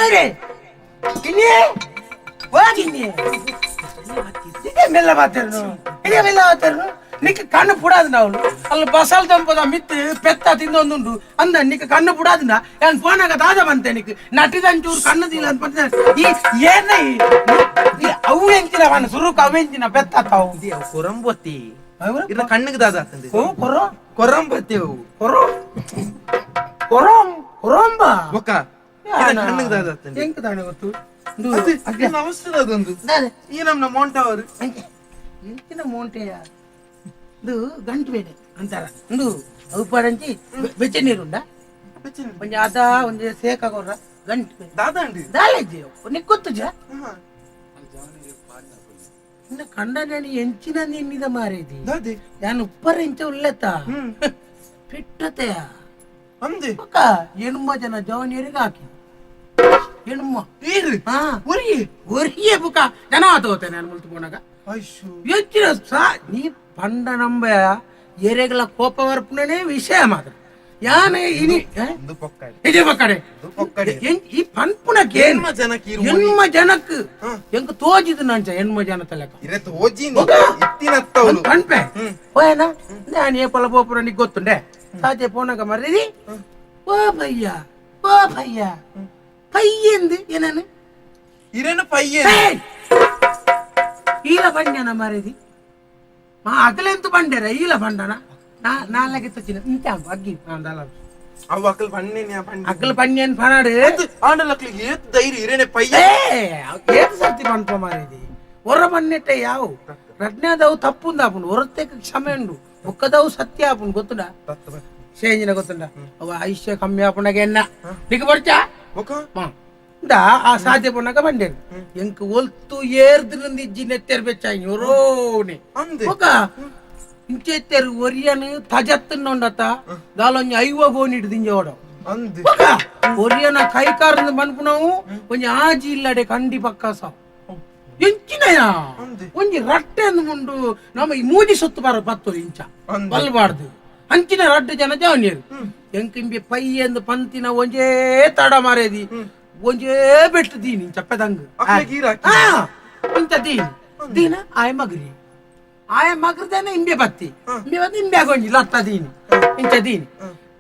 ಓಲಡೆ ಕಿನ್ನಿ ವಾ ಕಿನ್ನಿ ಇದೇ ಮೆಲ್ಲ ಬಾತೇರ್ನು ಇದೇ ಮೆಲ್ಲ ಬಾತೇರ್ನು ನಿಕ್ಕ ಕಣ್ಣು ಪುಡಾದ ಅವಳು ಅಲ್ಲಿ ಬಸಲ್ ತಂಪದ ಮಿತ್ತು ಪೆತ್ತ ತಿಂದೊಂದುಂಡು ಅಂದ ನಿಕ್ಕ ಕಣ್ಣು ಪುಡಾದಿಂದ ಯಾನ್ ಫೋನಾಗ ದಾದ ಬಂತೆ ನಿಕ್ ನಟಿದಂಚೂರು ಕಣ್ಣು ದಿಲ್ಲ ಅಂತ ಬಂತೆ. ಈ ಏನ ಈ ಅವು ಎಂಚಿನ ಅವನ ಸುರುಕು ಅವು ಎಂಚಿನ ಪೆತ್ತ ತಾವು ಕೊರಂಬೊತ್ತಿ ಇರ್ನ ಕಣ್ಣಿಗೆ ದಾದ ಆತಂದೆ. ಓ ಕೊರೋ ಕೊರಂಬತ್ತಿ ಅವು ಕೊರೋ ಕೊರೋಂ ಕೊರೋಂಬ ಬೊಕ್ಕ ಇದ ಕಣ್ಣಿಗೆ ದಾದ ಆತಂದೆ. ಎಂಕ್ ದಾನೆ ಗೊತ್ತು ಅದು ಇರ್ನ ಅವಸ್ಥೆ ಅದೊಂದು ಈ ನಮ್ನ ಮೋಂಟವರು ಎಂಚಿನ ಮೋಂಟೆಯ ಇದು ಗಂಟು ಬೇನೆ ಅಂತಾರ ಇಂದು ಅವು ಪಡಂಚಿ ಬೆಚ್ಚ ನೀರುಂಡ ಒಂಜಿ ಅದ ಒಂಜಿ ಸೇಕ ಕೊರ್ರ ಗಂಟು ಬೇನೆ ದಾದಾಂಡಿ ದಾಲೇಜಿ ನಿಕ್ ಗೊತ್ತುಜ ಇನ್ನ ಕಂಡನೇನಿ ಎಂಚಿನ ನಿನ್ನಿದ ಮಾರೇದಿ ದಾದೆ ಯಾನ್ ಉಪ್ಪರ ಎಂಚ ಉಲ್ಲೆತ್ತ ಪಿಟ್ಟತೆಯ ಅಂದೆ ಪಕ್ಕ ಎಣ್ಮ ಜನ ಜವನಿಯರಿಗೆ ಹಾಕಿ ಎಣ್ಮ ಏರು ಹಾ ಒರಿಯೆ ಒರಿಯೇ ಬುಕ ಜನ ಆತೋತೆ ನಾನು ಮುಲ್ತು ಪೋನಾಗ ಐಶು ಎಂಚಿನ ಸಾ ನೀ ಪಂಡ ನಂಬ ಎರೆಗಳ ಕೋಪ ವರ್ಪಣನೆ ವಿಷಯ ಮಾತ್ರ ಯಾನೆ ಇನಿ ಒಂದು ಪೊಕ್ಕಡೆ ಇದೇ ಪಕ್ಕಡೆ ಒಂದು ಪೊಕ್ಕಡೆ ಈ ಪನ್ಪುನಕ್ಕೆ ಏನ್ ಎಣ್ಮ ಜನಕ್ಕೆ ಇರು ಎಣ್ಮ ಜನಕ್ ಎಂಕ್ ತೋಜಿದ್ ನಂಚ ಎಣ್ಮ ಜನ ತಲೆಕ ಇರೆ ತೋಜಿನಿ ಇತ್ತಿನತ್ತವಳು ಪನ್ಪೆ ಓಯನ ನಾನು ಏ ಪೊಲ ಪೋಪುರ ನಿಕ್ ಗೊತ್ತುಂಡೆ ಸಾಚೆ ಪೋನಾಗ ಮರ್ರಿ ಓ ಭಯ್ಯ ಓ ಭಯ್ಯ ಪಯ್ಯಂದು ಏನಾನು ಇರೇನು ಪಯ್ಯೆ ಏಯ್! ಈಲ ಬಂಡ್ಯನ ಮರದಿ ಮಾ ಅಗಲೆಂತು ಬಂಡೆರ ಈಲ ಬಂಡನ ನಾ ನಾಲ್ಗೆ ತಚ್ಚಿನ ಇಂತ ಅಗ್ಗಿ ಅಂದಲ್ಲ ಅವು ಅಕಲ್ ಬಣ್ಣೆ ಬಣ್ಣ ಅಗಲ ಪಣ್ಯನ್ ಪನಾಡು ಆಂಡಲಕ್ಲಿಗೆ ಏತ್ ಧೈರ್ಯ ಇರೇನೆ ಪಯ್ಯ ಏ ಏತ್ ಸರ್ತಿ ಪನ್ಪ ಮಾರಿದಿ ಹೊರ ಬನ್ನೆಟ್ಟೆ ಯಾವು ರಡ್ನೇದವು ತಪ್ಪುಂದಾಪುಂಡು ಹೊರತೆಕ್ ಕ್ಷಮೆ ಉಂಡು ಒಕ್ಕದವು ಸತ್ಯ ಆಪುಂಡು ಗೊತ್ತುಂಡ ಶೇಂಜಿನ ಗೊತ್ತುಂಡ ಅವ ಆಯುಷ್ಯ ಕಮ್ಮಿ ಆಪುಂಡಾಗ ಎನ್ನ ನಿಕ್ ಬರ್ಚಾ ಬೊಕ ಇಂದ ಆ ಸಾಧ್ಯ ಪುನಗ ಬಂಡೇರು ಎಂಕ್ ಒಲ್ತು ಏರ್ದ್ರಿಂದ ಇಜ್ಜಿ ನೆತ್ತೆರ್ ಬೆಚ್ಚಾಯಿ ಒರೋನೆ ಅಂದೆ ఒక ಇಂಚೆತ್ತೆರು ಒರಿಯನು ತಜತ್ತುಂಡತ ದಾಲೊಂಜಿ ಐವ ಗೋನಿಟ್ಟು ದಿಂಜೋಡ ಅಂದೆ ఒక ಒರಿಯನ ಕೈಕಾರಂದ ಮನ್ಪುನವು ಒಂಜಿ ಆಜಿ ಇಲ್ಲಡೆ ಕಂಡಿ ಪಕ್ಕಾಸ ಎಂಚಿನಯ ಅಂದೆ. ಒಂಜಿ ರಟ್ಟೆ ಅಂದ್ ಮುಂಡು ನಮ್ಮ ಈ ಮೂಜಿ ಸೊತ್ತು ಬಾರ ಪತ್ತು ಇಂಚ ಅಂದೆ. ಬಲ್ಬಾರ್ದು ಅಂಚಿನ ರಡ್ಡು ಜನ ಜವನಿಯರು ಎಂಕಿಂಬಿ ಪೈ ಅಂದ್ ಪಂತಿನ ಒಂಜೇ ತಡ ಮಾರೇದಿ ಒಂಜೇ ಬೆಟ್ಟು ದೀನಿ ಚಪ್ಪದಂಗ್ ಅಕ್ಲೆಗ್ ಈರ್ ಹಾಕಿ. ಆ, ಇಂತ ದೀನಿ ದೀನ ಆಯ ಮಗರಿ ಆಯ ಮಗರ್ದೇನೆ ಇಂಬೆ ಬತ್ತಿ ಇಂಬೆ ಬತ್ತಿ ಇಂಬೆ ಆಗೊಂಜಿ ಲತ್ತ ದೀನಿ ಇಂಚ ದೀನಿ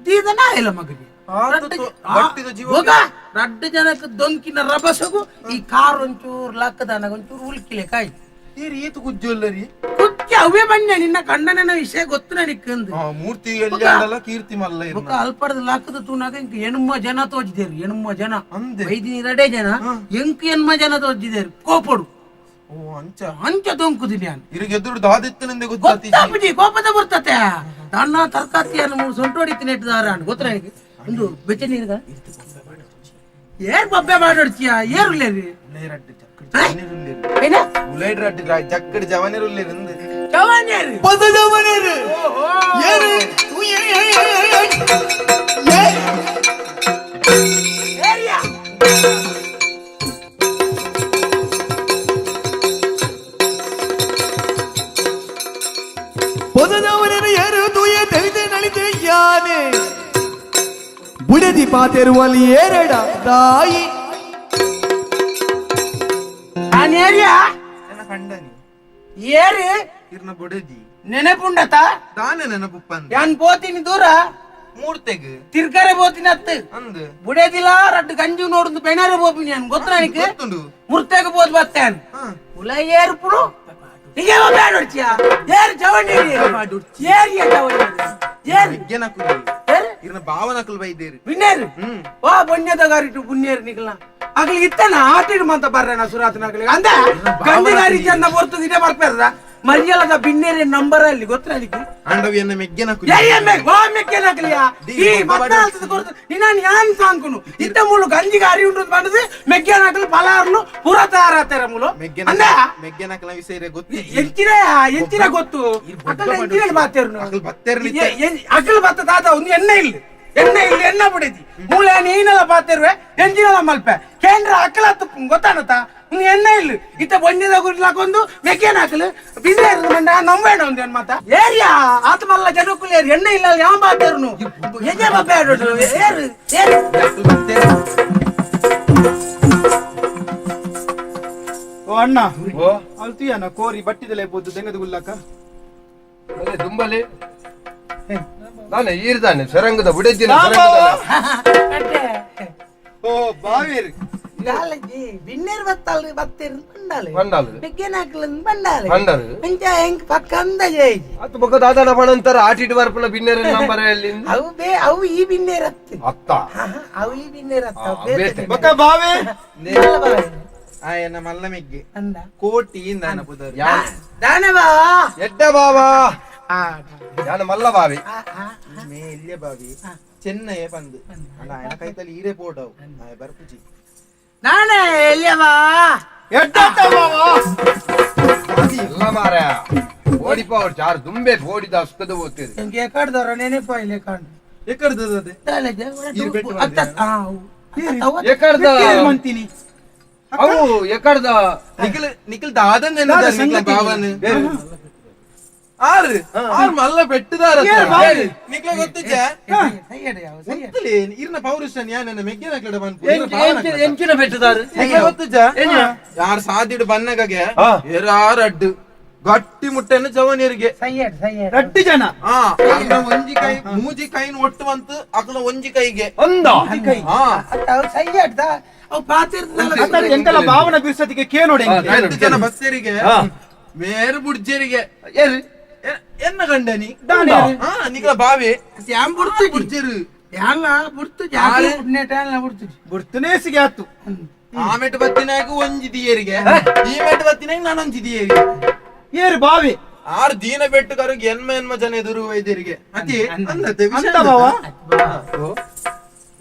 ದೀದನ ಆಯಲ ಮಗರಿ ಆತ ಬಟ್ಟಿದ ಜೀವ ಹೋಗ ರಡ್ಡು ಜನಕ್ಕೆ ದೊಂಕಿನ ರಭಸಗು ಈ ಕಾರ್ ಒಂಚೂರು ಲಕ್ಕದನಗ ಒಂಚೂರು ಉಲ್ಕಿಲೆ ಕಾಯಿ ಏರ್ ಏತು ಗುಜ್ಜೊಲ್ಲರಿ ಕುಚ್ಚಿ ಅವೇ ಬಣ್ಣ ನಿನ್ನ ಕಂಡನ ವಿಷಯ ಗೊತ್ತು ನನಗೆ ಆ ಮೂರ್ತಿ ಎಲ್ಲಿ ಆಡಲ್ಲ ಕೀರ್ತಿ ಮಲ್ಲ ಇರ್ನ ಬೊಕ್ಕ ಅಲ್ಪಡದ ಲಾಕದ ತೂನಾಗ ಇಂಕ ಎಣ್ಮ ಜನ ತೋಜಿದೇರು ಎಣ್ಮ ಜನ ಅಂದೆ. ಐದಿನ ಎರಡೇ ಜನ ಎಂಕ್ ಎಣ್ಮ ಜನ ತೋಜಿದೇರು ಕೋಪಡು ಓ ಅಂಚ ಅಂಚ ದೊಂಕುದಿನಿ ನಾನು ಇರಿಗೆ ಎದುರು ದಾದಿತ್ತನೆಂದೆ ಗೊತ್ತಾತಿ ಗೊತ್ತಾಪುಜಿ ಕೋಪದ ಬರ್ತತೆ ತನ್ನ ತರ್ಕಾತಿಯನ್ನು ಮೂರು ಸೊಂಟೋಡಿತೀನಿ ಇಟ್ಟಿದಾರ ಅಂತ ಗೊತ್ತ ನನಗೆ ಒಂದು ಬೆಚ್ಚ ನೀರ್ಗ ಏರ್ ಬೊಬ್ಬೆ ಮಾಡೋಡ್ಚಿಯ ಏರುಲೇರಿ ಉಲೈರಡ್ಡು ಜಕ್ಕಡ್ ಜವನಿರುಲ್ಲೇರು ಏನ ಉಲೈರಡ್ಡು ಜಕ್ಕಡ್ ಜವನಿರುಲ್ಲೇರು ಅಂದೆ ಜವಾನಿಯರು ಪದ ಜವನೇರು ಏರು ಏರಿಯಾ ಪದ ಜವನೇರು ಏರು ತೂಯ ತೆಲಿತೆ ನಳಿತೆ ಯಾನೆ ಬುಡದಿ ಪಾತೆರುವಲ್ಲಿ ಏರಡ ದಾಯಿ ನಾನು ಏರಿಯಾ ನನ್ನ ಕಂಡನಿ ಏರಿ ಇರ್ನ ಬೊಡದಿ ನೆನಪುಂಡತ ದಾನೆ ನೆನಪುಪ್ಪಂದೆ ಯಾನ್ ಪೋತೀನಿ ದೂರ ಮೂರ್ತೆಗ್ ತಿರ್ಗರೆ ಪೋತೀನಿ ಅತ್ತು ಅಂದ್ ಬುಡೇದಿಲ್ಲ ರಡ್ಡು ಗಂಜಿ ನೋಡುದು ಬೆಣರೆ ಪೋಪಿನಿ ಅನ್ ಗೊತ್ತ ನನಗೆ ಗೊತ್ತುಂಡು ಮುರ್ತೇಗ ಪೋದ್ ಬತ್ತೇನ್ ಹಾ. ಉಲ ಏರ್ಪುಡು ನಿಗೆ ಬೇಡ ಏರು ಜವಣಿ ಏರಿಯ ಜವಣಿ ಏರು ವಿಜ್ಞಾನ ಕುಲಿ ಏರು ಇರ್ನ ಭಾವನಕುಲ್ ಬೈದೇರು ವಿನ್ನೇರು ಹ್ಮ್ ವಾ ಪುಣ್ಯದ ಗಾರಿಟು ಪುಣ್ಯರು ನಿಕಲ ಅಗಲಿ ಇತ್ತನ ಆಟಿಡು ಮಂತ ಬರ್ರನ ಸುರಾತನ ಅಗಲಿ ಅಂದ ಗಂಡಿಗಾರಿ ಜನ ಬರ್ತದ ಇದೇ ಬರ್ಪೇರ ಮರಿಯಲದ ಬಿನ್ನೇರಿ ನಂಬರ್ ಅಲ್ಲಿ ಗೊತ್ತ ನನಗೆ ಆಂಡವಿಯನ್ನ ಮೆಗ್ಗೆನ ಕುಲಿ ಏಯ್ ವಾ ಮೆಕ್ಕೆನಕಲಿಯ ಈ ಮತ್ತಾಲ್ತದ ಕೊರ್ತು ನಿನ್ನ ಯಾನ್ ಸಾಂಕುನು ಇತ್ತ ಮೂಲು ಗಂಜಿಗಾರಿ ಉಂಟು ಬಂದது ಮೆಗ್ಗೆನಕಲು ಪಲಾರ್ಲು ಪೂರ ತಯಾರಾತಾರ ಮೂಲು ಮೆಗ್ಗೆನ ಅಂದ ಮೆಗ್ಗೆನಕಲ ವಿಷಯ ಗೊತ್ತಿ ಎಂಚಿನ ಎಂಚಿನ ಗೊತ್ತು ಅಕಲ್ ಎಂಚಿನ ಬಾತೇರ್ನು ಅಕಲ್ ಬತ್ತೇರ್ನ ಇತ್ತೆ. ಅಕಲ್ ಬತ್ತ ತಾತ ಒಂದು ಎಣ್ಣೆ ಇಲ್ಲ ಎಣ್ಣೆ ಇಲ್ಲ ಎಣ್ಣ ಬಿಡೈತಿ ಮೂಳೆ ನೀನೆಲ್ಲ ಬಾತೇರುವೆ ಎಂಜಿನೆಲ್ಲ ಮಲ್ಪೆ ಕೇಂದ್ರ ಅಕಲ ತುಪ್ಪು ಗೊತ್ತಾನತ ಒಂದು ಎಣ್ಣೆ ಇಲ್ಲ ಇತ್ತ ಬೊಂಜದ ಗುಡ್ಲಾಕೊಂದು ಮೆಕ್ಕೇನ ಹಾಕಲು ಬಿಸಿ ನಂಬೇಡ ಒಂದು ಏನ್ ಮಾತ ಏರಿಯಾ ಆತ ಮಲ್ಲ ಜನಕ್ಕೂ ಏರು ಎಣ್ಣೆ ಇಲ್ಲ ಯಾವ ಬಾತೇರ್ನು ಎಜೆ ಬಬ್ಬೆ ಆಡೋದು ಏರು ಏರು ಅಕಲ್ ಬತ್ತೇರು ಅಣ್ಣ ಓ ಅಲ್ತಿಯನ ಕೋರಿ ಬಟ್ಟಿದಲೆ ಪೋದು ದೆಂಗದ ಗುಲ್ಲಕ್ಕ. ಅದೇ ದುಂಬಲಿ ನಾನೇ ಈರ್ದಾನೆ ಸೆರಂಗದ ಬುಡೆದಿನ. ಓ ಬಾವೇರಿ. ದಾಲಜಿ ಬಿನ್ನೇರ್ ಬತ್ತಲ್ ಬತ್ತೀರ್ ಬಂಡಾಲೆ. ಬಂಡಾಲು. ಬಿಗ್ಗೆನಾಕ್ಲನ್ ಬಂಡಾಲೆ. ಬಂಡಾಲು. ಅಂಚ ಹೆಂಗ್ ಪಕ್ಕ ಅಂದಾಜೆ ಐಜಿ. ಅತ್ತು ಬೊಕ್ಕ ದಾದಾನ ಪಣಂತರ ಆಟಿಟ್ ಬರ್ಪನ ಬಿನ್ನೇರ ನಂಬರ್ ಎಲ್ಲಿ? ಅವು ಬೇ ಅವು ಈ ಬಿನ್ನೇರತ್ತು. ಅತ್ತ. ಅವು ಈ ಬಿನ್ನೇರತ್ತ. ಆ, ಬೇತೆ. ಬೊಕ್ಕ ಬಾವೆ. ಆಯನ ಮಲ್ಲ ಮೆಗ್ಗೆ. ಅಂದ. ಕೋಟಿ ಇಂದಾನ ಪುದರ್. ದಾನೆ ಬಾವಾ. ಎಡ್ಡ ಬಾವಾ. ಆ. ಯಾನ ಮಲ್ಲ ಬಾವಿ. ಆ, ಆ. ಮೇ ಇಲ್ಯ ಬಾವಿ ಚೆನ್ನಯ್ಯ ಬಂದು ಅಣ್ಣ ಆಯನ ಕೈತಲ್ಲಿ ಈರೆ ಪೋಡವು ಆಯ ಬರ್ಪುಜಿ. ನಾನೇ ಎಲ್ಲಿಯವಾ? ಎಡ್ಡ ಬಾವಾ. ಎಲ್ಲ ಮಾರ ಓಡಿಪ ಅವ್ರು ಚಾರ್ ದುಂಬೆ ಓಡಿದ ಅಸ್ಕದ ಓದ್ತಿದ್ರು. ನಿಮ್ಗೆ ಎಕಾಡ್ದವ್ರ ನೆನಪು ಇಲ್ಲ ಕಾಂಡು. ಎಕ್ಕಡ್ದದ? ದಾಲಜಿ. ಈರ್ ಬೆಟ್ಟು. ಅತ್ತ ಆ, ಅವು. ಅತ್ತ, ಅವು. ಎಕಡ್ದ? ಮಂತೀನಿ. ಅವು ಎಕಡ್ದ? ನಿಖಿಲ್ ನಿಖಿಲ್ ದಾದನ್ ಬಾವನ್ ಆರ್ ಆರ್ ಮಲ್ಲ ಪೆಟ್ಟುದಾರ ನಿಕ್ಲ ಗೊತ್ತಿಜ್ಜ? ಸೈಯಡ್ ಯಾವ ಸೈಯಡ್. ಉಂತಲೇ ಇರ್ನ ಪೌರುಷನ್ ಯಾನ ಮೆಗ್ಗೆನ ಕಡೆ ಬಂದು. ಎಂಚಿನ ಬೆಟ್ಟದಾರು? ನಿಕ್ಲ ಗೊತ್ತಿಜ್ಜ? ಯಾರ್ ಸಾದಿಡು ಬನ್ನಗಗೆ ಏರಾರ್ ಅಡ್ಡು ಗಟ್ಟಿ ಮುಟ್ಟೆನ ಜವನಿಯರಿಗೆ. ಸೈಯಡ್ ಸೈಯಡ್. ರಡ್ಡು ಜನ ಆ ಅರ್ನ ಒಂಜಿ ಕೈ ಮೂಜಿ ಕೈನ್ ಒಟ್ಟು ಬಂತು ಅಕಲ ಒಂಜಿ ಕೈಗೆ. ಅಂದ. ಹಾ. ಅತ್ತ ಅವು ಸೈಯಡ್ ದಾ ಅವು ಪಾತಿರ್ತದಲ್ಲ. ಎಂಕಲ ಭಾವನ ಬಿರ್ಸತಿಗೆ ಕೇ ನೋಡಿ. ಎರಡು ಜನ ಬಸ್ಸರಿಗೆ ಮೇರು ಬುಡ್ಜರಿಗೆ. ಎಲ್ಲಿ? ಎನ್ನ ಗಂಡನಿ ಹಾ ನಿಕಲ ಬಾವಿ. ಯಾನ್ ಬುಡ್ತು. ಬುಡ್ಜರು. ಯಾನ್ಲ ಬುಡ್ತು ಜಾಸ್ತಿ ಬುಡ್ನೇಟ ಯಾನ್ಲ ಬುಡ್ತು. ಬುಡ್ತನೇ ಸಿಗಾತು. ಆ ಮೆಟ್ಟು ಬತ್ತಿನಾಗ ಒಂಜಿ ದಿಯರಿಗೆ, ಈ ಮೆಟ್ಟು ಬತ್ತಿನಾಗ ನಾನೊಂಜಿ ದಿಯರಿಗೆ. ಏರು ಬಾವಿ ಆರು ದೀನ ಬೆಟ್ಟು ಕರುಗ್ ಎನ್ಮ ಎನ್ಮ ಜನ ಎದುರು ವೈದ್ಯರಿಗೆ ಅತಿ ಅಂದತೆ ವಿಷಯ. ಬಾವ.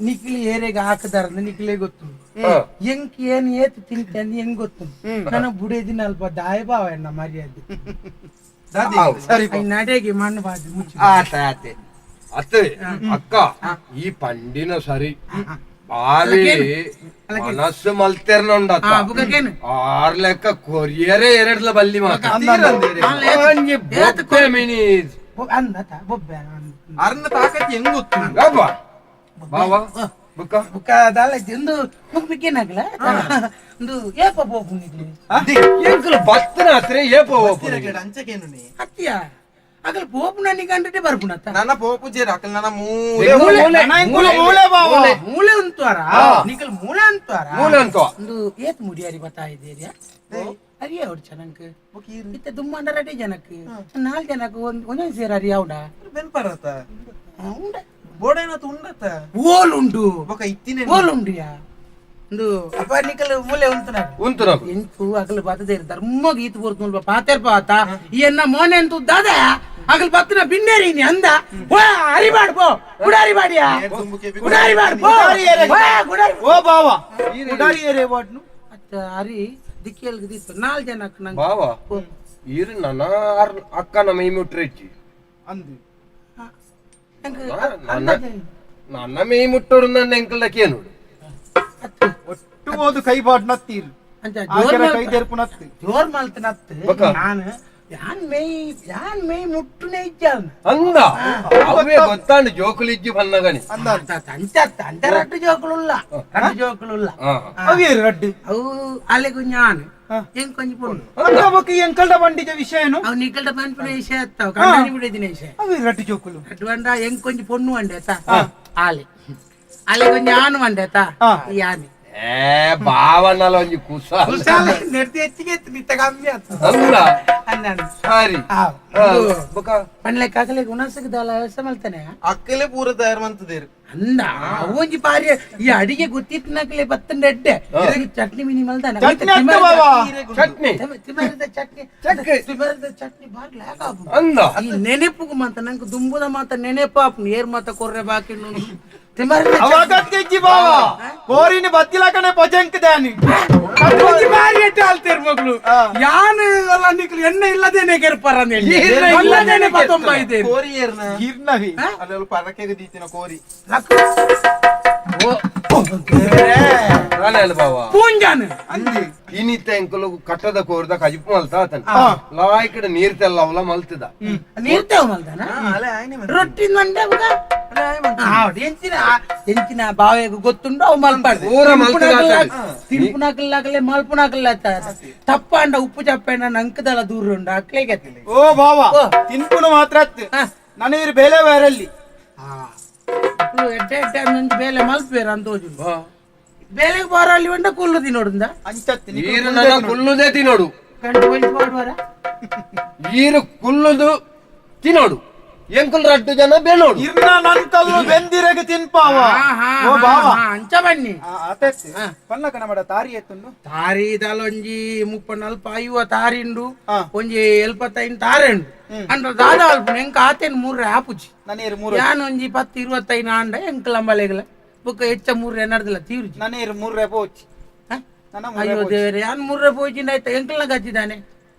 ನಿಕ್ಲಿ ಏರೆಗೆ ಹಾಕದಾರ ನಿಕ್ಲೆ ಗೊತ್ತು. ಎಂಕ್ ಏನ್ ಏತ್ ತಿಂತಂದ್ ಹೆಂಗ್ ಗೊತ್ತು. ನನ್ನ ಬುಡೇದಿನ ಅಲ್ಪ ದಾಯ ಬಾವ ಎನ್ನ ಮರ್ಯಾದೆ. ದಾದಿ ಸರಿ. ನಡೆಗೆ ಮಣ್ಣು ಬಾಜು ಮುಚ್ಚಿ. ಆತ ಆತೆ ಅತ್ತೆ ಅಕ್ಕ ಈ ಪಂಡಿನ ಸರಿ ಬಾವಿ ಮನಸ್ಸು ಮಲ್ತೆರ್ನುಂಡತ್ತ. ಆ ಬುಕ್ಕೇನು? ಆರ್ ಲೆಕ್ಕ ಕೊರಿಯರೇ ಎರಡ್ಲ ಬಲ್ಲಿ ಮಾತ. ಒಂಜಿ ಬೊಬ್ಬೆ ಮಿನಿ. ಅಂದತ ಬೊಬ್ಬೆ ಅಂದ. ಅರ್ನ ತಾಕತ್ ಹೆಂಗ್ ಗೊತ್ತು? ಗಬ್ಬ ಬಾವ ಬುಕ್ಕ. ಬುಕ್ಕ ದಾಲ ಒಂದು ಮುಗ್ ಬಿಕ್ಕೇನಾಗಲ ಒಂದು ಏಪ ಪೋಪು ನಿಕ್ಲಿ. ಎಂಕುಲು ಬತ್ತನ ಹತ್ರ ಏಪೋ. ಅಂಚಕೇನು? ಅತ್ತಿಯ ಅಗಲ ಪೋಪು ನನಗೆ ಅಂಡೇ ಬರ್ಪುನತ್ತ. ನನ್ನ ಪೋಪು ಜೇರ್ ಅಕಲ್ ನನ್ನ ಮೂಲೆ. ಮೂಲೆ ಮೂಲೆ ಬಾವ. ಮೂಲೆ ಅಂತ್ವಾರ ನಿಕಲ್ ಮೂಲೆ ಅಂತ್ವಾರ. ಮೂಲೆ ಅಂತವ. ಒಂದು ಏತ್ ಮುಡಿಯಾರಿ ಬತ್ತಾ ಇದ್ದೀರಿಯಾ ಅರಿಯ ಅವ್ರು ಜನಕ್ ಇತ್ತ ದುಮ್ಮಂಡ ರೆಡಿ ಜನಕ್ ನಾಲ್ ಜನಕ್ ಒಂದ್ ಒಂದೊಂದ್ ಸೇರ್ ಅರಿ ಅವಡ. ಬೆನ್ಪರತ. ಉಂಡ. ಬೋಡೇನತ್ ಉಂಡತ. ಓಲ್ ಉಂಡು. ಬೊಕ ಇತ್ತಿನ. ಓಲ್ ಉಂಡುಯಾ ಒಂದು ಅಪ್ಪ ನಿಕಲ್ ಮೂಲೆ ಉಂಟು. ಉಂತು ನಾವು. ಎಂಟು ಅಗಲು ಬತ್ತದೇರು ಧರ್ಮ ಗೀತ ಬೋರ್ತು ಪಾತೇರ್ ಪಾತ ಈ ಎನ್ನ ಮೋನೆ ಅಂತ ದಾದ ಅಗಲ್ ಬತ್ತನ ಬಿನ್ನೇರಿ ನೀ ಅಂದ ಓ ಅರಿಬಾಡ್ ಪೋ ಗುಡಾರಿ ಬಾಡಿಯಾ ಗುಡಾರಿ ಬಾಡ್ ಪೋ ಓ, ಗುಡಾರಿ. ಓ ಬಾವ ಗುಡಾರಿ ಏರೆ ವಾಡ್ನು. ಅತ್ತ ಅರಿ ದಿಕ್ಕಿಯಲ್ಗೆ ದಿತ್ತು ನಾಲ್ ಜನಕ್ಕೆ ನಂಗೆ. ಬಾವ ಇರು ನನ್ನ ಅಕ್ಕ ನಮ್ಮ ಈ ಮುಟ್ರೆಜ್ಜಿ. ಅಂದು. ನಂಗೆ. ನನ್ನ ನನ್ನ ಮೇಯ್ ಮುಟ್ಟೋಡು ನನ್ನ ಎಂಕಲ್ದಕ್ಕೆ ನೋಡು. ಅತ್ತು. ಒಟ್ಟು ಓದು ಕೈ ಬಾಡ್ ನತ್ತೀರು. ಅಂಚ. ಆಕೆರ ಜೋರ್ ಕೈ ದೇರ್ಪು ನತ್ತಿ. ಜೋರ್ ಮಲ್ತನತ್ತು. ಬೊಕ? ನಾನು ಯಾನ್ ಮೇಯ್ ಯಾನ್ ಮೇಯ್ ಮುಟ್ಟುನೇ ಇಜ್ಜಾಲ್ನ. ಅಂದ ಅವೇ ಗೊತ್ತಾಂಡು ಜೋಕುಲಿಜ್ಜಿ ಬನ್ನಗಣಿ. ಅಂದ. ಅಂಚ ಅಂಚ ರಡ್ಡು ಜೋಕುಲುಲ್ಲ ರಡ್ಡು ಜೋಕುಲುಲ್ಲ. ಹಾ. ಅವೇರು ರಡ್ಡು? ಅವು ಅಲೆಗು ಜ್ಞಾನ ಹೆಂಗ್ ಕೊಂಚ ಪೊಣ್ಣು. ಅಂದ ಬೊಕ ಎಂಕಲ್ಡ ಬಂಡಿಜ ವಿಷಯ ಏನು? ಅವು ನಿಕಲ್ಡ ಪನ್ಪಿನ ವಿಷಯ ಅತ್ತಾವ ಕಣ್ಣಾನಿ ಬಿಡಿದಿನ ವಿಷಯ. ಅವೇರು ರಡ್ಡು ಜೋಕುಲು? ರಡ್ಡು ಬಂಡ ಹೆಂಗ್ ಕೊಂಚ ಪೊಣ್ಣು వంಡೆ ಆತ ಆಲೆ ಅಲೆ ಕೊಂಚ ಆನು వంಡೆ ಆತ ಈ ಆನೆ. ಏ ಬಾವನಲ ಒಂಜಿ ಕುಸಾಲ. ಕುಸಾಲ ನೆಡ್ತಿ ಹೆಚ್ಚಿಗೆ ಇತ್ತು ನಿತ್ತ ಕಮ್ಮಿ ಆತು. ಅಂದ. ಅನ್ನ. ಸರಿ. ಆ, ಬೊಕ ಪಂಡ್ಲೆ ಕಾಕಲೆ ಗುಣಸಕ್ಕೆ ದಾಲ ವ್ಯವಸ್ಥೆ ಮಲ್ತಾನೆ. ಅಕ್ಕಲೆ ಪೂರ ತಯಾರು ಮಂತದೇರು. ಅಂದ ಒಂಜಿ ಪಾರಿ ಈ ಅಡಿಗೆ ಗೊತ್ತಿತ್ತು ನಕಲೆ ಬತ್ತಂಡ ಎಡ್ಡೆ ಚಟ್ನಿ ಮಿನಿ ಮಲ್ದಾನೆ. ಚಟ್ನಿ ಅತ್ತ ಬಾವ. ಚಟ್ನಿ. ತಿಮರದ ಚಟ್ನಿ. ತಿಮರದ ಚಟ್ನಿ ಬಾರಿ ಲ್ಯಾಕ್ ಆಪುಂಡು. ಅಂದ. ಈ ನೆನೆಪುಗು ಮಾತ ನಂಗೆ ದುಂಬುದ ಮಾತ ನೆನೆಪಾಪು ಏರ್ ಮಾತ ಕೊರ್ರೆ ಬಾಕಿ ತಿಮರದ ಚಟ್ನಿ. ಅವಾಗ ಬಾವ ಕೋರಿನ ಬತ್ತಿಲಕನೆ ಪಜಂಕ್ ದಾನಿ. ಒಂಜಿ ಬಾರಿ ಎಡ್ಡೆ ಆಲ್ತೇರ್ ಮಗಳು ಯಾನ್ ಅಲ್ಲ ನಿಕ್ಲು ಎಣ್ಣೆ ಇಲ್ಲದೇನೆ ಕೆರ್ಪಾರ ಇಲ್ಲದೇನೆ ಪತ್ತೊಂಬ ಇದ್ದೇನೆ. ಕೋರಿ ಏರ್ನ ಗಿರ್ನವಿ ಅಲ್ಲೆಲ್ಲ ಪರಕೆಗೆ ದೀತಿನ ಕೋರಿ. ಓ ನಾನೇ ಅಲ್ಲ ಬಾವ. ಪೂಂಜಾನ್. ಅಂದಿ. ಇನಿತ ಎಂಕುಲು ಕಟ್ಟದ ಕೋರ್ದ ಕಜಿಪು ಮಲ್ತ ಆತನ ಲಾಯ್ಕಡ ನೀರ್ ತೆಲ್ಲವಲ ಮಲ್ತದ ನೀರ್ ತೇವ ಮಲ್ದನ ರೊಟ್ಟಿ ಮಂಡೆ ಬುಗ ಎಂಚಿನ ಎಂಚಿನ ಬಾವೆಗ್ ಗೊತ್ತುಂಡು ಅವು ಮಲ್ಪಾಡ್ದು ಪೂರ ಮಲ್ತದ ಆತನ. ತಿನ್ಪುನಾಕಲ್ಲಾಗಲೇ ಮಲ್ಪುನಾಕಲ್ಲ ತಪ್ಪಾಂಡ ಉಪ್ಪು ಚಪ್ಪಂಡ ನಂಕದಲ್ಲ ದೂರ ಉಂಡು ಅಕ್ಲೇಗೆ ಓ ಬಾವ ಓ. ತಿನ್ಪುನು ಮಾತ್ರ ಅತ್ತು ನನೀರು ಬೇಲೆ ಬೇರಲ್ಲಿ ಎಡ್ಡೆ ಎಡ್ಡೆ ಅಂದೊಂದು ಬೇಲೆ ಮಲ್ಪೇರ ಅಂತ ಹೋಜುಂಡು ಬೇಲೆಗೆ ಬಾರಲ್ಲಿ ಉಂಡ ಕುಲ್ಲು ತಿನ್ನೋಡುಂದ ಅಂಚತ್ತಿ ಈರು ನನ್ನ ಕುಲ್ಲುದೇ ತಿನ್ನೋಡು ಗಂಟು ಒಯ್ದು ಮಾಡುವಾರ ಈರು ಕುಲ್ಲುದು ತಿನ್ನೋಡು ಎಂಕುಲ್ ರಡ್ಡು ಜನ ಬೇನೋಡು ಇರ್ನ ನನ್ ಕಲ್ಲು ಬೆಂದಿರಗೆ ತಿನ್ಪಾವ ಓ ಬಾವ ಅಂಚ ಬನ್ನಿ ಆತತ್ತಿ ಪಲ್ಲ ಕಣಮಡ ತಾರಿ ಎತ್ತುಂಡು ತಾರಿ ಒಂಜಿ ಮುಪ್ಪ ನಲ್ಪ ಐವ ತಾರಿಂಡು ಆ. ಒಂಜಿ ಎಲ್ಪತ್ತೈನ್ ತಾರೆಂಡು ಅಂದ್ರ ದಾದ ಅಲ್ಪ ಎಂಕ ಆತೇನ್ ಮೂರ್ರೆ ಆಪುಜಿ ನನೇರು ಮೂರು ಯಾನ್ ಒಂಜಿ ಪತ್ತು ಇರುವತ್ತೈನ್ ಆಂಡ ಎಂಕ ಲಂಬಲೆಗಲ ಬೊಕ್ಕ ಹೆಚ್ಚ ಮೂರ್ರೆ ನಡ್ದಿಲ್ಲ ತೀರ್ಜಿ ನನೇರು ಮೂರ್ರೆ ಪೋಚಿ ಹ? ನನ್ನ ಅಯ್ಯೋ ದೇವರೇ ಯಾನ್ ಮೂರ್ರೆ ಪೋಜಿಂದ ಆಯ್ತಾ ಎಂಕಲ್ನ ಗಚ್ಚಿದಾನೆ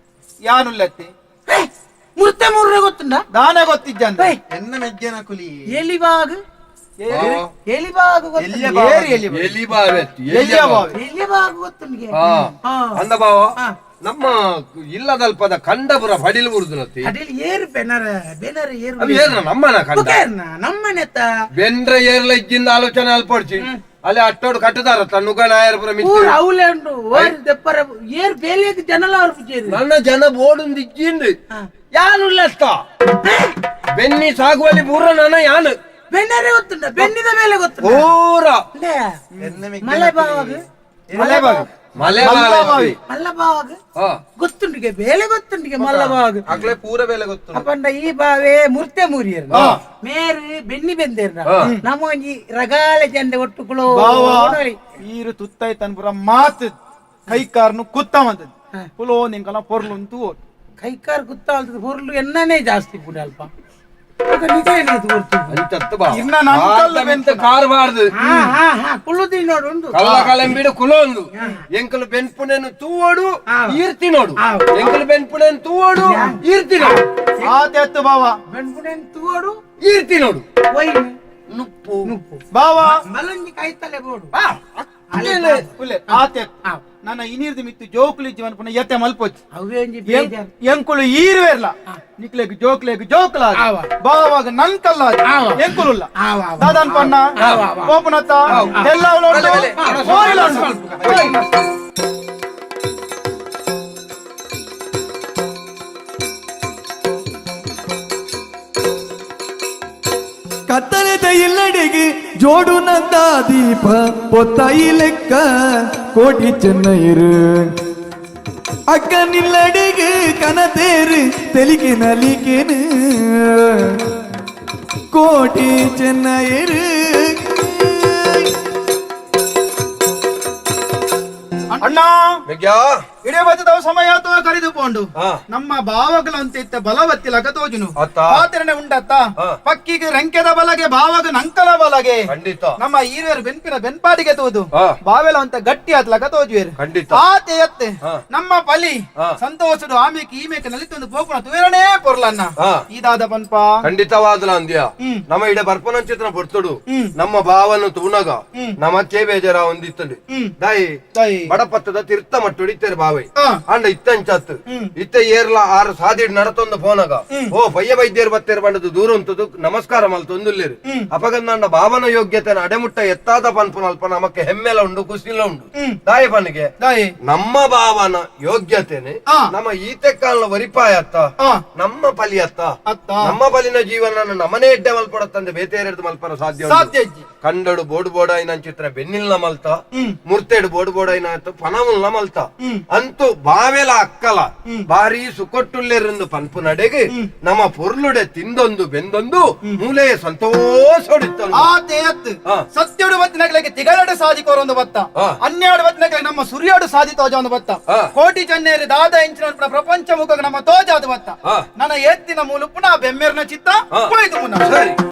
ಯಾನುಲ್ಲತ್ತಿ ಹೇ, ಮುರ್ತೆ ಮೂರ್ರೆ ಗೊತ್ತುಂಡ ದಾನೆ ಗೊತ್ತಿಜ್ಜಂದ ಹೇ, ಎನ್ನ ಮೆಜ್ಜನ ಕುಲಿ ಎಲಿಬಾಗ್ ಎಲಿಬಾಗ್ ಗೊತ್ತುಂಡು ಏರಿ ಎಲ್ಲಿ ಎಲಿ ಬಾವೆ ಅತ್ತು, ಎಲಿಯ ಎಲ್ಲಿಯ ಬಾವೆ. ಬಾವೆ ಎಲಿಬಾಗ್ ಗೊತ್ತುಂಡಿಗೆ ಹಾ. ಹಾ. ಅಂದ ಬಾವ ಹಾ. ನಮ್ಮ ಇಲ್ಲದಲ್ಪದ ಕಂಡಪುರ ಪಡಿಲು ಬುರುದುನತ್ತಿ ಅಡಿಲ್ ಏರು ಬೆನರ ಬೆನರ ಏರು ಅದು ಏನ ನಮ್ಮನ ಕಂಡ ಬುಕೇರ್ನ ನಮ್ಮನೆತ್ತ ಬೆಂದ್ರ ಏರ್ಲ ಇಜ್ಜಿಂದ ಆಲೋಚನೆ ಅಲ್ಪಡ್ಚಿ ಅಲ್ಲಿ ಅಟ್ಟೋಡು ಕಟ್ಟದಾರ ತನ್ನುಗ ನಾಯರ್ಪುರ ಮಿತ್ರ ಊರು ಅವಲೆ ಉಂಡು ಓರ್ ದೆಪ್ಪರ ಏರ್ ಬೇಲೆಗ್ ಜನಲ ಅವ್ರು ಪೂಜೇರು ನನ್ನ ಜನ ಬೋಡುಂದು ಇಜ್ಜಿಂದು ಯಾನು ಲೆತ್ತ ಬೆನ್ನಿ ಸಾಗುವಲ್ಲಿ ಪೂರ ನನ್ನ ಯಾನು ಬೆನ್ನರೆ ಗೊತ್ತುಂಡ ಬೆನ್ನಿದ ಮೇಲೆ ಗೊತ್ತುಂಡ ಪೂರ ಲೇ, ಮಲೆ ಬಾವಾಗ ಮಲೆ ಬಾವಿ ಮಲೆ ಮಲ್ಲ ಬಾವಿ. ಬಾವಿ. ಮಲ್ಲ ಬಾವಾಗ ಹಾ. ಗೊತ್ತುಂಡಿಗೆ ಬೇಲೆ ಗೊತ್ತುಂಡಿಗೆ ಮಲ್ಲ ಬಾವಾಗ ಅಗ್ಲೇ ಪೂರ ಬೇಲೆ ಗೊತ್ತು ಅಪ್ಪಂಡ ಈ ಬಾವೆ ಮುರ್ತೆ ಮುರಿಯರ್ ಮೇರು ಬೆನ್ನಿ ಬೆಂದೇರ್ನ ನಮ್ಮ ಒಂಜಿ ರಗಾಲೆ ಜಂಡೆ ಒಟ್ಟುಕುಳು ಬಾವ ಈರು ತುತ್ತೈ ಪುರ ಮಾತು ಕೈ ಕಾರ್ನು ಕುತ್ತ ಮಂತದ್ದು ಪುಲೋ ನಿಂಕಲ ಪೊರ್ಲುಂತು ಕೈಕಾರ್ ಗುತ್ತಾಲ್ತದ ಹೊರ್ಲು ಎನ್ನನೇ ಜಾಸ್ತಿ ಪುಡಿ ಅಲ್ಪ ಆಗ ನಿಜ ಏನಿದು ಗೊತ್ತು ಅಂಚತ್ತು ಬಾ ಇನ್ನ ನನ್ ಕಲ್ಲು ಆರ್ಧ ಕಾರ್ ಬಾರ್ದು ಹಾ ಹಾ ಹಾ ಕುಳ್ಳುದಿ ನೋಡು ಉಂಡು ಕಲ್ಲ ಕಲಂಬಿಡು ಕುಲೊಂದು ಎಂಕಲು ಬೆನ್ಪುನೆನು ತೂವೋಡು ಈರ್ತಿನೋಡು ಎಂಕಲು ಬೆನ್ಪುನೆನು ತೂವೋಡು ಈರ್ತಿನೋಡು ಆತೆತ್ತು ಬಾವ ಬೆಣ್ಪುಣೆನ್ ತೂವೋಡು ಈರ್ತಿನೋಡು ಒಯ್ನು ನುಪ್ಪು ನುಪ್ಪು ಬಾವ ಮಲಂಜಿ ಕಾಯ್ತಲೆ ಬೋಡು ಉಲ್ಲೆ ಆತೆತ್ತು ನನ್ನ ಇನೀರ್ದು ಮಿತ್ತು ಜೋಕುಲಿ ಜೀವನ ಪುನಃ ಎತ್ತೆ ಮಲ್ಪೊಚ್ಚಿ ಅವೇ ಒಂಜಿ ಬೇಜಾರ್ ಎಂಕುಲು ಈರ್ವೇರ್ಲ ನಿಕ್ಲೆಗ್ ಜೋಕ್ಲೆಗ್ ಜೋಕ್ಲ ಆವ. ಬಾವಾಗ ನನ್ ಕಲ್ಲ ಆವ. ಎಂಕುಲುಲ್ಲ ಆವ, ಆವ. ದಾದನ್ ಪಣ್ಣ ಆವ, ಆವ. ಕೋಪನತ್ತ ಎಲ್ಲ ಉಂಟು ಕೋರಿಲ ಉಂಟು. ಕತ್ತಲೆದ ಇಲ್ಲಡೆಗೆ ಜೋಡು ನಂದ ದೀಪ ಪೊತ್ತಾಯಿ ಲೆಕ್ಕ ಕೋಟಿ ಚೆನ್ನೈರು ಅಕ್ಕ ನಿಲ್ಲಡೆಗೆ ಕನತೇರು ತೆಲಿಗೆ ನಲಿಕೆನು ಕೋಟಿ ಚೆನ್ನೈರು ಅಣ್ಣ ಮೆಗ್ಯಾ ಇಡೇ ಬತ್ತದ ಸಮಯ ಅಥವಾ ಕರೆದು ಪೋಂಡು ಹಾ. ನಮ್ಮ ಭಾವಗಳಂತ ಇತ್ತ ಬಲವತ್ತಿಲಕ ತೋಜುನು ಅತ್ತ. ಪಾತ್ರನೆ ಉಂಡತ್ತ ಹಾ. ಪಕ್ಕಿಗೆ ರಂಕೆದ ಬಲಗೆ ಭಾವಗ ನಂಕಲ ಬಲಗೆ ಖಂಡಿತ ನಮ್ಮ ಈರುವರು ಬೆನ್ಪಿನ ಬೆನ್ಪಾಡಿಗೆ ತೋದು ಹಾ. ಬಾವೆಲ ಅಂತ ಗಟ್ಟಿ ಆತ್ಲಕ ತೋಜುವೇರು ಖಂಡಿತ. ಆತೆ ಎತ್ತೆ ಹಾ. ನಮ್ಮ ಪಲಿ ಹಾ. ಸಂತೋಷಡು ಆಮೇಕೆ ಈಮೇಕೆ ನಲಿತೊಂದು ಪೋಪುನ ತುವೇರನೇ ಪೊರ್ಲನ್ನ ಹಾ. ಇದಾದ ಪನ್ಪ ಖಂಡಿತವಾದಲ ಅಂದ್ಯ ಹ್ಮ್. ನಮ್ಮ ಇಡ ಬರ್ಪನಂಚಿತ್ರ ಬರ್ತಡು ಹ್ಮ್. ನಮ್ಮ ಭಾವನು ತೂನಗ ಹ್ಮ್. ನಮಕ್ಕೆ ಬೇಜಾರ ಒಂದಿತ್ತಂಡು ಹ್ಮ್. ದಾಯಿ ತಾಯಿ ಬಡಪತ್ತದ ತಿರ್ತ ಮಟ್ಟುಡಿ ಇತ್ತೆರ್ ಬಾವೈ ಹಾ. ಅಂಡ ಇತ್ತಂಚತ್ತು ಹ್ಮ್. ಇತ್ತ ಏರ್ಲ ಆರು ಸಾದಿಡ್ ನಡತೊಂದು ಫೋನಗ ಓ ಪಯ್ಯ ವೈದ್ಯರು ಬತ್ತೇರ್ ಬಂಡದು ದೂರ ಉಂಟದು ನಮಸ್ಕಾರ ಮಲ್ತೊಂದುಲ್ಲೇರು ಅಪಗಂದಾಂಡ ಭಾವನ ಯೋಗ್ಯತೆನ ಅಡೆಮುಟ್ಟ ಎತ್ತಾದ ಪನ್ಪುನ ಅಲ್ಪ ನಮಕ್ಕೆ ಹೆಮ್ಮೆಲ ಉಂಡು ಕುಸಿಲ ಉಂಡು ದಾಯಿ ಪನ್ನಿಗೆ ದಾಯಿ ನಮ್ಮ ಭಾವನ ಯೋಗ್ಯತೆನೆ ಆ. ನಮ್ಮ ಈತೆಕ್ಕಾಲ ವರಿಪಾಯತ್ತ ಆ. ನಮ್ಮ ಪಲಿಯತ್ತ ಅತ್ತ. ನಮ್ಮ ಪಲಿನ ಜೀವನ ನಮ್ಮನೆ ಎಡ್ಡೆ ಮಲ್ಪಡತ್ತಂದೆ ಬೇತೇರೆಡ್ದು ಮಲ್ಪರ ಸಾಧ್ಯ ಉಂಟು. ಸಾಧ್ಯ ಇಜ್ಜಿ. ಕಂಡಡು ಬೋಡು ಬೋಡಾಯಿನ ಚಿತ್ರ ಬೆನ್ನಿಲ್ನ ಮಲ್ತ ಮುರ್ತೆಡು ಬೋಡು ಬೋಡಾಯಿನ ಪನವುಲ್ನ ಮಲ್ತ ಅಂತೂ ಬಾವೆಲ ಅಕ್ಕಲ ಬಾರಿ ಸುಕೊಟ್ಟುಲ್ಲೆರಂದು ಪನ್ಪು ನಡೆಗೆ ನಮ್ಮ ಪೊರ್ಲುಡೆ ತಿಂದೊಂದು ಬೆಂದೊಂದು ಮೂಲೆ ಸಂತೋಷಡಿತ್ತೊಂದು ಆತೆ ಎತ್ತು ಹಾ. ಸತ್ಯಡು ಬತ್ತಿನಗಳಿಗೆ ತಿಗರಡು ಸಾಧಿಕೋರೊಂದು ಬತ್ತ ಹಾ. ಹನ್ನೆರಡು ಬತ್ತಿನಗಳಿಗೆ ನಮ್ಮ ಸೂರ್ಯಾಡು ಸಾಧಿ ತೋಜ ಒಂದು ಬತ್ತ ಹಾ. ಕೋಟಿ ಚನ್ನೇರಿ ದಾದ ಇಂಚಿನ ಪ್ರಪಂಚ ಮುಖ ನಮ್ಮ ತೋಜಾದ ಬತ್ತ ಹಾ. ನನ್ನ ಎತ್ತಿನ ಮೂಲು ಪುನಃ ಬೆಮ್ಮೆರ್ನ ಚಿತ್ತ ಹಾ. ಪೋಯ್ತು ಪುನಃ ಸರಿ.